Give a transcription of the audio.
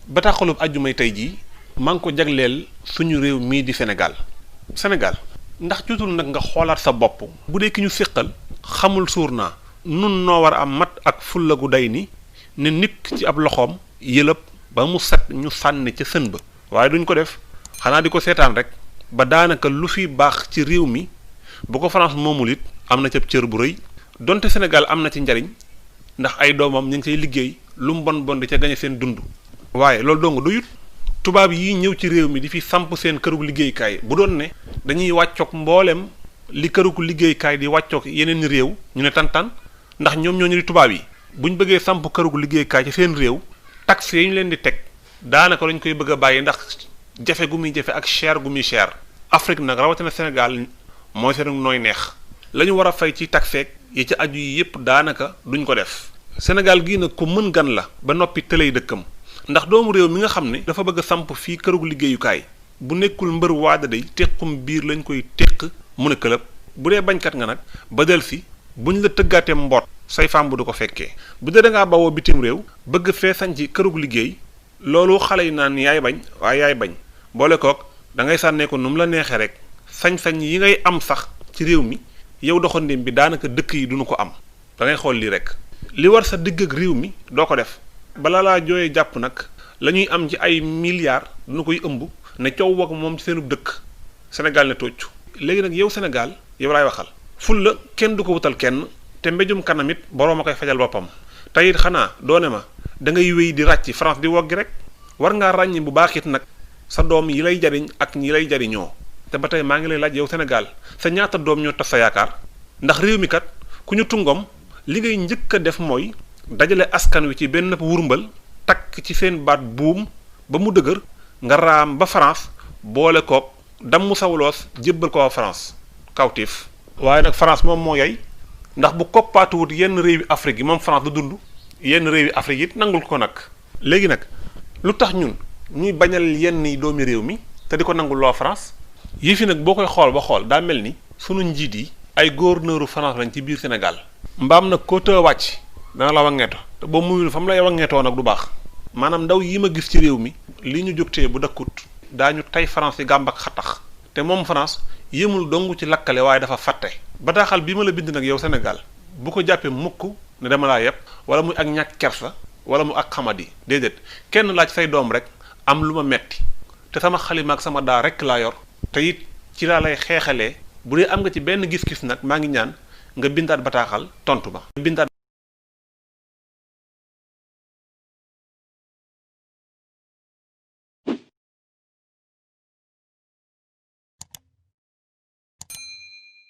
bataaxalub àjjumay tey jii maa ngi ko jagleel suñu réew mii di Sénégal ndax jotul nag nga xoolaat sa bopp bu dee ki ñu séqal xamul suur naa nun noo war a am mat ak fulla gu day ni ne nit ci ab loxoom yëlëb ba mu set ñu sànni ca sën ba waaye duñ ko def xanaa di ko seetaan rek ba daanaka lu fi baax ci réew mi bu ko France moomul it am na ca cër bu rëy donte Sénégal am na ci njariñ ndax ay doomam ñu ngi cay liggéey lu mu bon di ca gañe seen dund waaye loolu dong doyut tubaab yi ñëw ci réew mi di fi samp seen kërug liggéeykaay bu doon ne dañuy wàccoog mboolem li kërug liggéeykaay di wàccoog yeneen réew ñu ne tantan ndax ñoom ñoo ñu di tubaab yi buñ bëggee samp kërug liggéeykaay ci seen réew taxe yi ñu leen di teg daanaka lañ koy bëgg a bàyyi ndax jafe gu muy jafe ak cher gu muy cher Afrique nag rawatina Sénégal mooy seen nooy neex la ñu war a fay ci taxeeg yi ci aju yi yépp daanaka duñ ko def Sénégal gii nag ku mën gan la ba noppi tëlay dëkkam ndax doomu réew mi nga xam ne dafa bëgg a samp fii kërug liggéeyukaay bu nekkul mbër waada day téqum biir lañ koy téq mu ne këlëb bu dee bañkat nga nag ba del si buñ la tëggaatee mboot say fam bu du ko fekkee bu dee da ngaa bawoo bitim réew bëgg fee sañ ci kërug liggéey loolu xale yi naan yaay bañ waaye yaay bañ boole kook da ngay sànnee ko nu mu la neexee rek sañ-sañ yi ngay am sax ci réew mi yow doxandéem bi daanaka dëkk yi duñu ko am da ngay xool lii rek li war sa digg ak réew mi doo ko def bala laa jooyee jàpp nag la ñuy am ci ay milliards duñu koy ëmb ne coow wak moom ci seenu dëkk Sénégal ne tocc léegi nag yow Sénégal yow laay waxal ful la kenn du ko wutal kenn te mbéjum kanam it boroom a koy fajal boppam te it xanaa doone ma da ngay wéy di ràcc France di woggi rek war ngaa ràññi bu baax it nag sa doom yi lay jariñ ak ñi lay jariñoo te ba tey maa ngi lay laaj yow Sénégal sa ñaata doom ñoo tas sa yaakaar ndax réew mi kat ku ñu tungom li ngay njëkk a def mooy dajale askan wi ci benn wurmbal takk ci seen baat buum ba mu dëgër nga raam ba France boole kook damm sawloos jébbal ko waa France kawtif waaye nag France moom moo yey ndax bu koppaatuwut yenn réewi Afrique yi moom France du dund yenn réewi Afrique it nangul ko nag léegi nag lu tax ñun ñuy bañal yenn doomi réew mi te di ko nangul loo France yii fi nag boo koy xool ba xool daa mel ni sunu njiit yi ay gouverneuru France lañ ci biir Sénégal mbaam nag koo tëë wàcc dana la wangeeto te boo muyul fa mu lay wangeetoo nag du baax maanaam ndaw yi ma gis ci réew mi li ñu jógtee bu dëkkut daañu tey France yi gàmb ak xatax te moom France yéemul dong ci lakkale waaye dafa fàtte bataaxal bi ma la bind nag yow Sénégal bu ko jàppee mukk ne dama laa yépp wala muy ak ñàkk kersa wala mu ak xamadi déedéet kenn laaj say doom rek am lu ma metti te sama xalima ak sama daa rek laa yor te it ci laa lay xeexalee bu dee am nga ci benn gis-gis nag maa ngi ñaan nga bindaat bataaxal tontu ba bindaat